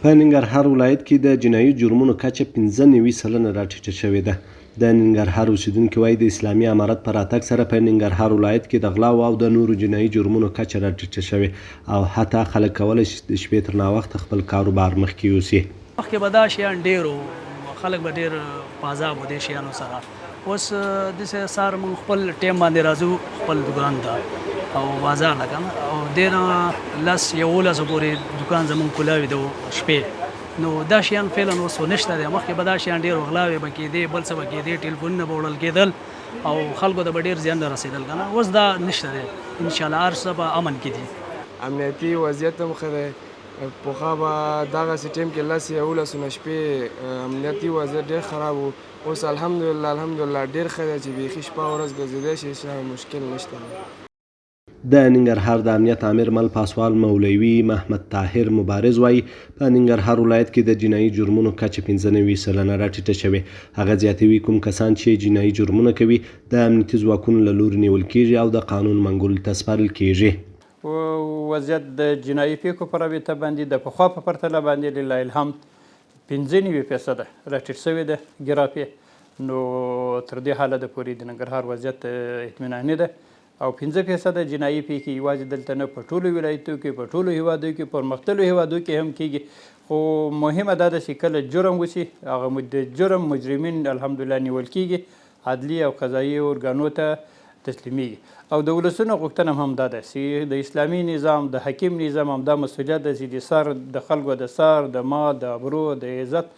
په ننګرهار ولایت کې د جنایي جرمونو کچه 95% راټیټه شوې ده. د ننګرهار اوسېدونکي وايي، د اسلامي امارت په راتګ سره په ننګرهار ولایت کې د غلاوو او د نورو جنایي جرمونو کچه راټیټه شوې او حتی خلک کولی شي چې د شپې تر ناوخته خپل کاروبار مخکې یوسي. مخکې به دا شیان ډېر وو، خلک به ډېر په عذاب وو دې شیانو سره. اوس داسې سهار موږ خپل ټایم باندې راځو خپل دوکان ته او بازار ته کنه او دې نه لس یولسو پورې دوکان زموږ کولاوي د شپې. نو دا شیان فعلا اوس نشته دی. مخکې به دا شیان ډېر غلاوې به کېدې، بل څه به کېدې، ټلیفونونه به وړل کېدل او خلکو ته به ډېر زیان رسېدل کنه. اوس دا نشته دی، ان شاء الله هر څه په امن کې دي. امنیتي وضعیت هم ښه دی. پخوا به دغسې ټیم کې لس یولسو نه شپې امنیتي وضعیت ډېر خراب و. اوس الحمدلله الحمدلله ډېر ښه دی چې بیخي شپه ورځ ګرځېدی شي، هېڅ مشکل نشته دی. د ننګرهار د امنیت آمر مل پاسوال مولوي محمد طاهر مبارز وايي، په ننګرهار ولایت کې د جنایي جرمونو کچه 95% راټیټه شوې. هغه زیاتوي، کوم کسان چې جنایي جرمونه کوي، د امنیتي ځواکونو له لوري نیول کېږي او د قانون منګولو ته سپارل کېږي. وضعیت د جنایي پېښو په رابطه باندې د پخوا په پرتله باندې لله الحمد 95% راټیټ شوې ده ګراف یې. نو تر دې حالته پورې د ننګرهار وضعیت اطمیناني ده او 5% جنایي پېښې یوازې دلته نه، په ټولو ولایتو کې، په ټولو هیوادو کې، پرمختللو هیوادو کې هم کېږي. خو مهمه دا ده چې کله جرم وشي، هغه د جرم مجرمین الحمدلله نیول کېږي، عدلي او قضایي ارګانو ته تسلیمیږي. او د ولسونو غوښتنه هم دا ده چې د اسلامي نظام، د حاکم نظام هم دا مسؤلیت ده چې د سر، د خلکو د سر، د مال، د ابرو، د عزت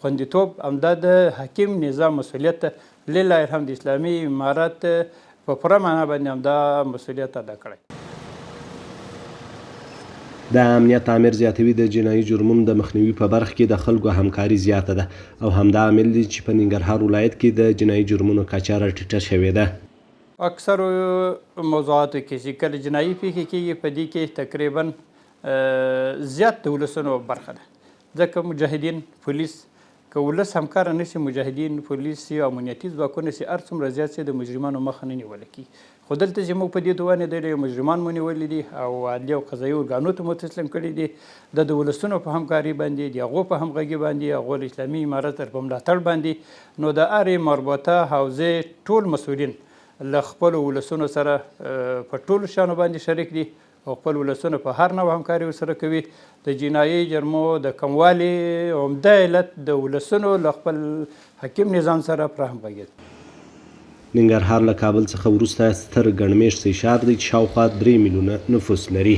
خوندیتوب همدا د حاکم نظام مسؤلیت ده. لله الحمد اسلامي امارت په پوره معنا باندې همدا مسؤلیت ادا کړی. د امنیت آمر زیاتوي، د جنایي جرمونو د مخنیوي په برخه کې د خلکو همکاري زیاته ده او همدا عامل دی چې په ننګرهار ولایت کې د جنایي جرمونو کچه راټیټه شوې ده. اکثرو موضوعاتو کې چې کله جنایي پېښې کېږي، په دې کې تقریبا زیات د ولسونو برخه ده، ځکه مجاهدین، پولیس، که ولس همکاره نه شي، مجاهدین، پولیس سي او امنیتي ځواکونه سي، هر څومره زیات سي، د مجرمانو مخه نه نیوله کیږي. خو دلته چې موږ په دې توانېدلي یو، مجرمان مو نیولي دي او عدلي او قضایي ارګانو ته مو تسلیم کړي دي. دا د ولسونو په همکاري باندې، د هغو په همغږي باندې، هغو له اسلامي امارت سره په ملاتړ باندې. نو د هرې مربوطه حوزې ټول مسؤلین له خپلو ولسونو سره په ټولو شیانو باندې شریک دي او خپل ولسونه په هر نوع همکاري ورسره کوي. د جنایي جرمو د کموالي عمده علت د ولسونو له خپل حاکم نظام سره پوره همغږي ده. ننګرهار له کابل څخه وروسته ستر ګڼ مېشتی ښار دی چې شاوخوا درې میلیونه نفوس لري.